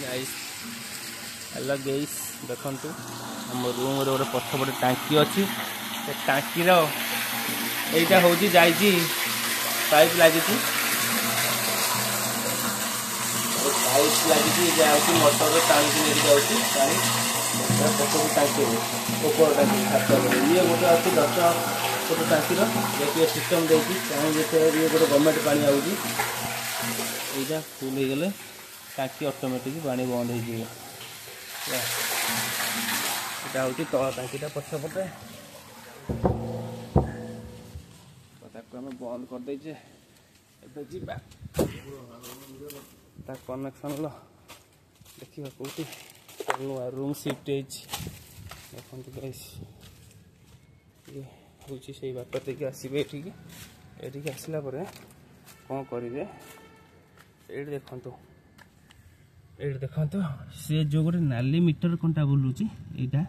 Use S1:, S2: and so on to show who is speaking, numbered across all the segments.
S1: Guys, hello guys, ଦେଖନ୍ତୁ ଆମ ରୁମ୍ରେ ଗୋଟେ ପଛପଟେ ଟାଙ୍କି ଅଛି। ସେ ଟାଙ୍କିର ଏଇଟା ହେଉଛି ଯାଇଛି ପାଇପ୍ ଲାଗିଛି, ପାଇପ୍ ଲାଗିଛି, ଯାଉଛି ମଟରରେ ଟାଣିକି ନେଇକି ଯାଉଛି ପାଣି ପଛକୁ ଟାଙ୍କିରେ, ଉପର ଟାଙ୍କି ଛାତ। ଇଏ ଗୋଟେ ଅଛି 10 ଫୁଟ ଟାଙ୍କିର, ଦେଖିବେ ସିଷ୍ଟମ୍ ଦେଇଛି ପାଣି। ଯେତେବେଳେ ଇଏ ଗୋଟେ ଗଭର୍ଣ୍ଣମେଣ୍ଟ ପାଣି ଆଉଛି, ଏଇଟା ଫୁଲ୍ ହେଇଗଲେ ଟାଙ୍କି ଅଟୋମେଟିକ୍ ପାଣି ବନ୍ଦ ହେଇଯିବ। ଏଇଟା ହେଉଛି ତଳ ଟାଙ୍କିଟା ପଛପଟେ, ତାକୁ ଆମେ ବନ୍ଦ କରିଦେଇଛେ। ଏବେ ଯିବା ତା କନେକ୍ସନ୍ର ଦେଖିବା କେଉଁଠି ନୂଆ ରୁମ୍ ସିଫ୍ଟ ହେଇଛି। ଦେଖନ୍ତୁ ଗାଇସ୍, ଇଏ ହେଉଛି ସେଇ ବାଟ ଦେଇକି ଆସିବେ ଏଠିକି। ଏଠିକି ଆସିଲା ପରେ କ'ଣ କରିବେ, ଏଇଠି ଦେଖନ୍ତୁ, ଏଇଠି ଦେଖନ୍ତୁ, ସେ ଯେଉଁ ଗୋଟେ ନାଲି ମିଟର କଣ୍ଟା ବୁଲୁଛି, ଏଇଟା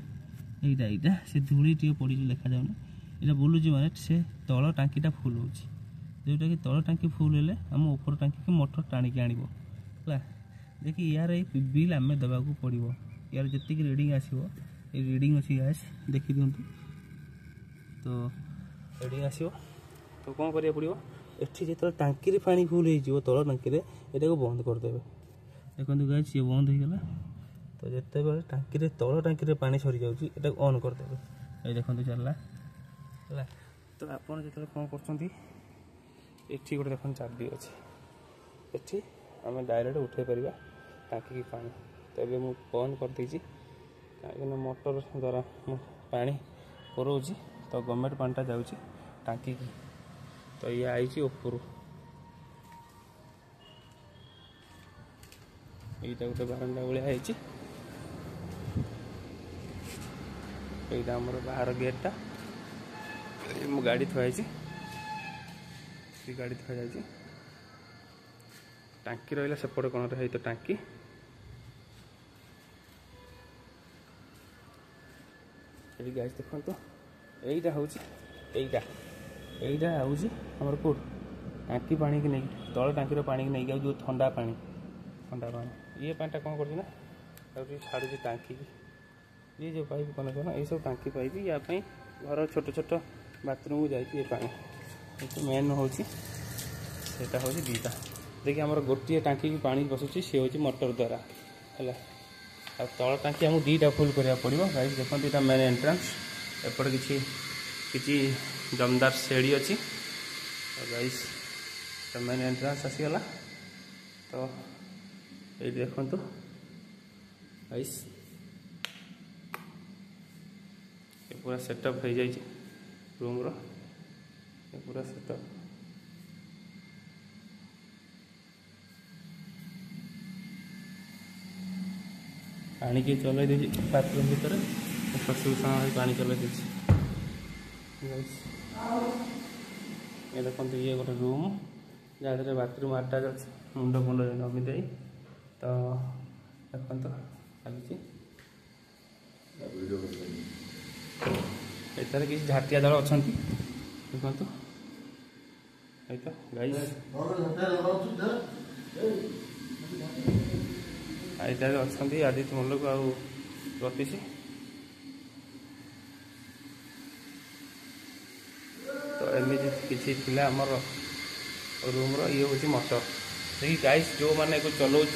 S1: ଏଇଟା ଏଇଟା, ସେ ଧୂଳି ଟିକେ ପଡ଼ିଲେ ଦେଖାଯାଉନି। ଏଇଟା ବୁଲୁଛି ମାନେ ସେ ତଳ ଟାଙ୍କିଟା ଫୁଲ୍ ହେଉଛି, ଯେଉଁଟାକି ତଳ ଟାଙ୍କି ଫୁଲ୍ ହେଲେ ଆମ ଉପର ଟାଙ୍କିକି ମଟର ଟାଣିକି ଆଣିବ। ହେଲା ଦେଖି ୟାର ଏଇ ବିଲ୍ ଆମେ ଦେବାକୁ ପଡ଼ିବ। ୟାର ଯେତିକି ରିଡ଼ିଂ ଆସିବ, ଏଇ ରିଡ଼ିଂ ଅଛି ଗ୍ୟାସ୍ ଦେଖିଦିଅନ୍ତୁ, ତ ରିଡ଼ିଂ ଆସିବ। ତ କ'ଣ କରିବାକୁ ପଡ଼ିବ, ଏଠି ଯେତେବେଳେ ଟାଙ୍କିରେ ପାଣି ଫୁଲ୍ ହେଇଯିବ ତଳ ଟାଙ୍କିରେ, ଏଟାକୁ ବନ୍ଦ କରିଦେବେ। ଦେଖନ୍ତୁ ଗ୍ୟାସ୍, ଇଏ ବନ୍ଦ ହେଇଗଲା। ତ ଯେତେବେଳେ ଟାଙ୍କିରେ ତଳ ଟାଙ୍କିରେ ପାଣି ସରିଯାଉଛି, ଏଟାକୁ ଅନ୍ କରିଦେବେ। ଏଇ ଦେଖନ୍ତୁ ଚାଲିଲା। ହେଲା ତ ଆପଣ ଯେତେବେଳେ କ'ଣ କରୁଛନ୍ତି, ଏଠି ଗୋଟେ ଦେଖନ୍ତୁ ଚାବି ଅଛି, ଏଠି ଆମେ ଡାଇରେକ୍ଟ ଉଠାଇ ପାରିବା ଟାଙ୍କିକି ପାଣି। ତ ଏବେ ମୁଁ ବନ୍ଦ କରିଦେଇଛି, କାହିଁକିନା ମଟର ଦ୍ୱାରା ମୁଁ ପାଣି ପୁରଉଛି, ତ ଗଭର୍ଣ୍ଣମେଣ୍ଟ ପାଣିଟା ଯାଉଛି ଟାଙ୍କିକି। ତ ଇଏ ଆଇଛି ଉପରୁ। ଏଇଟା ଗୋଟେ ବାରଣ୍ଡା ଭଳିଆ ହେଇଛି। ଏଇଟା ଆମର ବାହାର ଗେଟ୍ଟା। ମୋ ଗାଡ଼ି ଥୁଆ ହେଇଛି, ସେ ଗାଡ଼ି ଥୁଆ ଯାଇଛି। ଟାଙ୍କି ରହିଲା ସେପଟେ କଣରେ ହେଇତ ଟାଙ୍କି। ଏଠି ଗାଇସ୍ ଦେଖନ୍ତୁ, ଏଇଟା ହେଉଛି, ଏଇଟା ଏଇଟା ହେଉଛି ଆମର କେଉଁଠୁ ଟାଙ୍କି ପାଣିକି ନେଇକି, ତଳ ଟାଙ୍କିର ପାଣିକି ନେଇକି, ଆଉ ଯେଉଁ ଥଣ୍ଡା ପାଣି, ଥଣ୍ଡା ପାଣି ଇଏ ପାଣିଟା କ'ଣ କରୁଛି ନା ତାକୁ ଟିକେ ଛାଡ଼ୁଛି ଟାଙ୍କିକି। ଇଏ ଯେଉଁ ପାଇପ୍ କନେକ୍ସନ୍, ଏଇସବୁ ଟାଙ୍କି ପାଇପ୍ ୟା ପାଇଁ ଘର ଛୋଟ ଛୋଟ ବାଥରୁମ୍କୁ ଯାଇଛି ଏ ପାଣି। କିନ୍ତୁ ମେନ୍ ହେଉଛି ସେଇଟା ହେଉଛି ଦୁଇଟା ଦେଖି ଆମର ଗୋଟିଏ ଟାଙ୍କିକି ପାଣି ବସୁଛି, ସିଏ ହେଉଛି ମଟର ଦ୍ୱାରା। ହେଲା ଆଉ ତଳ ଟାଙ୍କି ଆମକୁ ଦୁଇଟା ଫୁଲ୍ କରିବାକୁ ପଡ଼ିବ। ଗାଇସ୍ ଦେଖନ୍ତୁ, ଏଇଟା ମେନ୍ ଏଣ୍ଟ୍ରାନ୍ସ। ଏପଟେ କିଛି କିଛି ଜମଦାର ସିଢ଼ି ଅଛି। ଆଉ ଗାଇସ୍, ମେନ୍ ଏଣ୍ଟ୍ରାନ୍ସ ଆସିଗଲା। ତ ଏଇଠି ଦେଖନ୍ତୁ ଗାଇସ୍, ଏ ପୁରା ସେଟଅପ୍ ହେଇଯାଇଛି ରୁମ୍ର, ଏ ପୁରା ସେଟଅପ୍। ପାଣି କିଏ ଚଲେଇ ଦେଇଛି ବାଥରୁମ୍ ଭିତରେ, ଶଶୁଭୂଷଣ ଭାଇ ପାଣି ଚଲେଇ ଦେଇଛି। ଏ ଦେଖନ୍ତୁ, ଇଏ ଗୋଟେ ରୁମ୍ ଯାହା ଦେହରେ ବାଥରୁମ୍ ଆଟାଚ୍ ଅଛି, ମୁଣ୍ଡ ଫୁଣ୍ଡ ନମି ଦେଇ। ତ ଦେଖନ୍ତୁ ଲାଗିଛି। ଏଠାରେ କିଛି ଝାଟିଆ ଦଳ ଅଛନ୍ତି, ଦେଖନ୍ତୁ। ଏଇ ତ ଗାଇସ୍, ଏଇଟାରେ ଅଛନ୍ତି ଆଦିତ୍ୟ ମଲ୍ଲିକ ଆଉ ରତିଶ। ତ ଏମିତି କିଛି ଥିଲା ଆମର ରୁମ୍ର। ଇଏ ହେଉଛି ମଟର। ଦେଖି ଗାଇସ୍, ଯେଉଁମାନେ ଏକୁ ଚଲାଉଛ,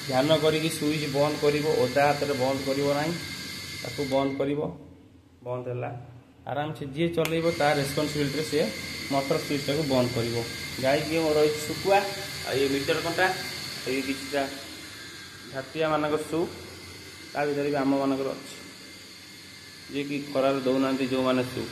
S1: ଧ୍ୟାନ କରିକି ସୁଇଚ୍ ବନ୍ଦ କରିବ, ଓଦା ହାତରେ ବନ୍ଦ କରିବ ନାହିଁ। ତାକୁ ବନ୍ଦ କରିବ, ବନ୍ଦ ହେଲା, ଆରାମସେ ଯିଏ ଚଲେଇବ ତା ରେସ୍ପନ୍ସିବିଲିଟିରେ ସିଏ ମଟର ସୁଇଚ୍ଟାକୁ ବନ୍ଦ କରିବ। ଗାଈ କିଏ ରହିଛି ଶୁଖୁଆ, ଆଉ ଇଏ ମିଟର କଣ୍ଟା, ଇଏ କିଛିଟା ଝାଟିଆମାନଙ୍କ ସୁ, ତା ଭିତରେ ବି ଆମମାନଙ୍କର ଅଛି, ଯିଏକି ଖରାରେ ଦେଉନାହାନ୍ତି ଯେଉଁମାନେ ସୁ।